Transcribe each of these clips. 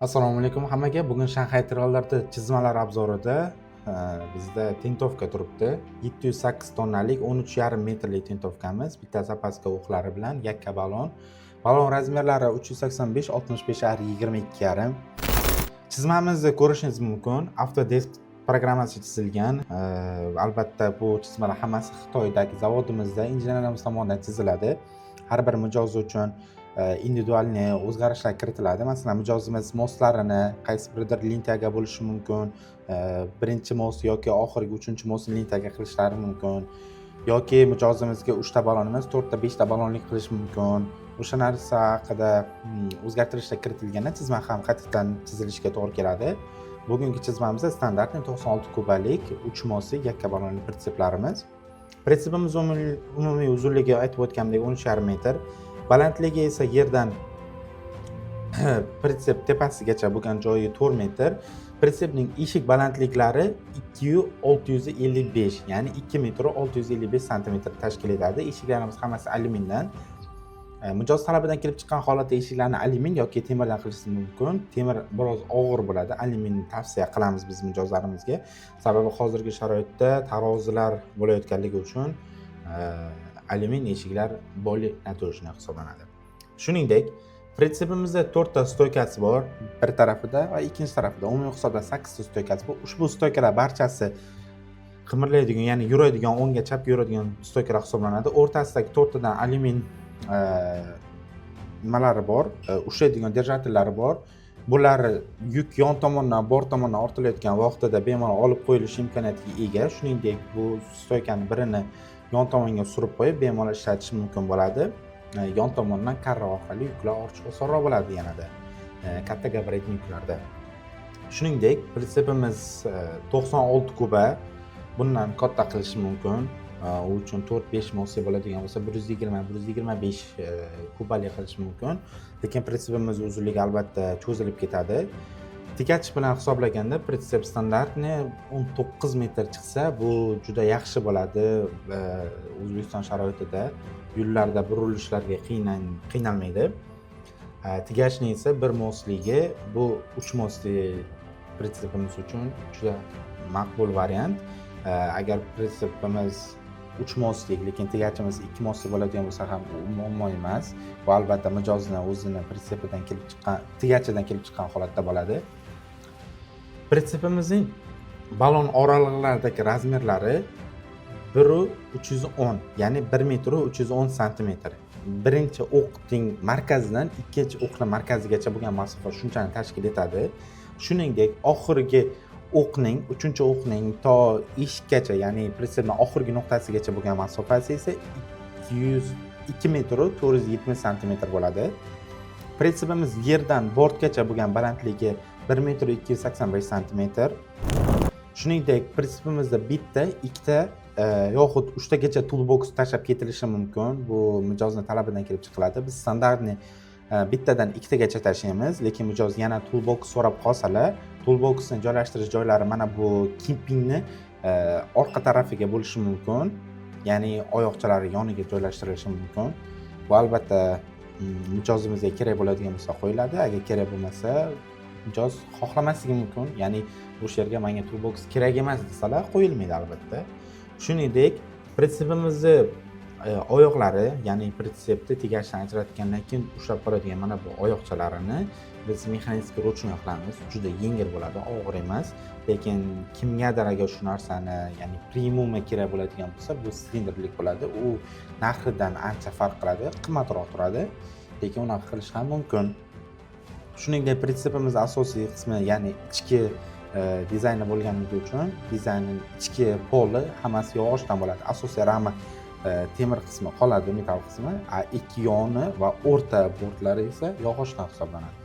Assalomu alaykum hammaga. Bugun Shanxay Trollarda chizmalar obzorida bizda тентовка turibdi. 708 tonnalik, 13,5 metrli тентовка miz, bitta запаска o'qlari bilan, yakka balon. Balon размер lari 385 65 R 22,5. Chizmamizni ko'rishingiz mumkin. Autodesk programmasi chizilgan. Albatta bu chizmalar hammasi Xitoydagi zavodimizda injenerlarimiz tomonidan chiziladi. Har bir mijoz uchun индивидуальный o'zgarishlar kiritiladi. Masalan, mijozimiz мост larini qaysi biridir лентяга bo'lishi mumkin, birinchi мост yoki oxirgi uchinchi мост ni лентяга qilishlari mumkin yoki mijozimizga uchta balon emas, to'rtta, beshta balonlik qilish mumkin. O'sha narsa haqida o'zgartirishlar kiritilganda chizma ham qaytadan chizilishiga to'g'ri keladi. Bugungi chizmamizda стандартный 96 kubalik, uch мост li, yakka balonli pritseplarimiz. Pritsepimiz umumiy uzunligi, aytib o'tganimdek, 13,5 metr, balandligi esa yerdan pritsep tepasigacha bo'lgan joyi 4 metr. Pritsepning eshik balandliklari 2,655, ya'ni 2 metr 655 santimetr tashkil etadi. Eshiklarimiz hammasi alyumindan. Mijoz talabidan kelib chiqqan holatda eshiklarni alyumin yoki temirdan qilish mumkin. Temir biroz og'ir bo'ladi, alyuminni tavsiya qilamiz biz mijozlarimizga, sababi hozirgi sharoitda tarozilar bo'layotganligi uchun alyumin eshiklar более надежный hisoblanadi. Shuningdek, pritsepimizda to'rtta стойка si bor, bir tarafida va ikkinchi tarafida umumiy hisobda sakkizta стойка si bor. Ushbu стойка lar barchasi qimirlaydigan, ya'ni yuradigan, o'ngga, chapga yuradigan стойка lar hisoblanadi. O'rtasidagi to'rttadan alyumin nimalari bor, ushlaydigan держатель lari bor. Bular yuk yon tomondan, bort tomondan ortilayotgan vaqtida bemalol olib qo'yilish imkoniyatiga ega. Shuningdek, bu стойка ni birini yon tomonga surib qo'yib, bemalol ishlatish mumkin bo'ladi. Yon tomondan karra orqali yuklar ortish osonroq bo'ladi yanada katta габаритный yuklarda. Shuningdek, pritsepimiz 96 kuba, bundan katta qilish mumkin. U uchun 4-5 мост li bo'ladigan bo'lsa, 120, 125 kubali qilish mumkin, lekin pritsepimiz uzunligi albatta cho'zilib ketadi. Тягач bilan hisoblaganda pritsep стандартный 19 metr chiqsa, bu juda yaxshi bo'ladi. O'zbekiston sharoitida yo'llarda burilishlarga qiynalmaydi. Тягач ni esa bir мост ligi, bu uch мост li pritsepimiz uchun juda maqbul variant. Agar pritsepimiz uch мост lik, lekin тягач imiz ikki мост li bo'ladigan bo'lsa ham, u muammo emas. Bu albatta mijozni o'zini pritsepidan kelib chiqqan, тягач idan kelib chiqqan holatda bo'ladi. Pritsepimizning balon oraliqlaridagi размер lari 1,310, ya'ni 1 metr 310 santimetr. Birinchi o'qning markazidan ikkinchi o'qni markazigacha bo'lgan masofa shunchani tashkil etadi. Shuningdek, oxirgi o'qning, uchinchi o'qning to eshikkacha, ya'ni pritsepni oxirgi nuqtasigacha bo'lgan masofasi esa 2 metr 470 santimetr bo'ladi. Pritsepimiz yerdan bortgacha bo'lgan balandligi 1 metr 285 santimetr. Shuningdek, pritsepimizda bitta, ikkita yoxud uchtagacha toolbox tashlab ketilishi mumkin. Bu mijozni talabidan kelib chiqiladi. Biz стандартный bittadan ikkitagacha tashlaymiz, lekin mijoz yana toolbox so'rab qolsalar, toolboxni joylashtirish joylari mana bu kempingni orqa tarafiga bo'lishi mumkin, ya'ni oyoqchalari yoniga joylashtirilishi mumkin. Bu albatta mijozimizga kerak bo'ladigan bo'lsa, qo'yiladi. Agar kerak bo'lmasa, mijoz xohlamasligi mumkin, ya'ni o'sha yerga "Manga toolbox kerak emas", desalar, qo'yilmaydi albatta. Shuningdek, pritsepimizni oyoqlari, ya'ni pritsepni тягач dan ajratgandan keyin ushlab qoladigan mana bu oyoqchalarini biz механический, ручной qilamiz. Juda yengil bo'ladi, og'ir emas. Lekin kimgadir agar shu narsani, ya'ni премиум kerak bo'ladigan bo'lsa, bu silindrlik bo'ladi. U narxidan ancha farq qiladi, qimmatroq turadi, lekin unaqa qilish ham mumkin. Shuningdek, pritsepimiz asosiy qismi, ya'ni ichki dizayni bo'lganligi uchun dizaynning ichki poli hammasi yog'ochdan bo'ladi. Asosiy rama temir qismi qoladi, metall qismi, a ikki yoni va o'rta bortlari esa yog'ochdan hisoblanadi.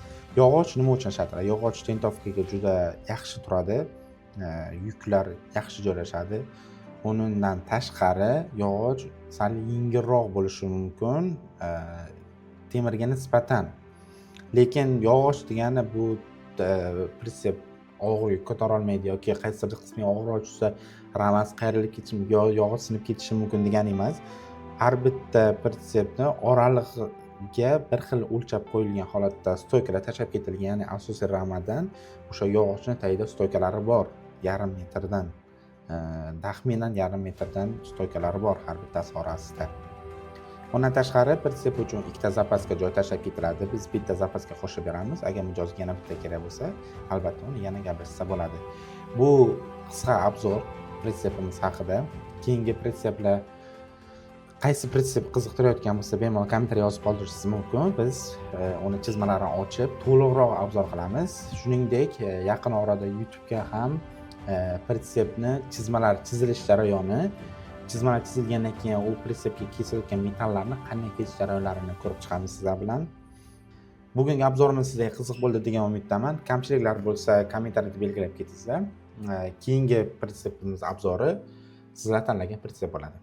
Yog'och nima uchun ishlatiladi? Yog'och тентовка ga juda yaxshi turadi, yuklar yaxshi joylashadi. Undan tashqari, yog'och sal yengilroq bo'lishi mumkin temirga nisbatan. Lekin yog'och degani bu pritsep og'ir yuk ko'tarolmaydi yoki qaysidir qismi og'irroq tushsa, ramasi qayrilib ketishi yo yog'och sinib ketishi mumkin degani emas. Har bitta pritsepni oraliq Ramaga bir xil o'lchab qo'yilgan holatda стойка lar tashlab ketilgan, ya'ni asosiy ramadan o'sha yog'ochni tagida стойка lari bor, yarim metrdan, taxminan yarim metrdan стойка lari bor har bittasi orasida. Undan tashqari, pritsep uchun ikkita запаска joy tashlab ketiladi. Biz bitta запаска qo'shib beramiz. Agar mijozga yana bitta kerak bo'lsa, albatta uni yana gaplashsa bo'ladi. Bu qisqa обзор pritsepimiz haqida. Keyingi pritseplar, qaysi pritsep qiziqtirayotgan bo'lsa, bemalol kommentariy yozib qoldirishingiz mumkin. Biz uni chizmalarini ochib, to'liqroq обзор qilamiz. Shuningdek, yaqin orada YouTubega ham pritsepni chizmalari chizilish jarayoni, chizmalar chizilgandan keyin u pritsepga kesilayotgan metallarni qanday kesish jarayonlarini ko'rib chiqamiz sizlar bilan. Bugungi обзор imiz sizlarga qiziq bo'ldi degan umiddaman. Kamchiliklar bo'lsa, kommentariyada belgilab ketingizlar. Keyingi pritsepimiz обзор i sizlar tanlagan pritsep bo'ladi.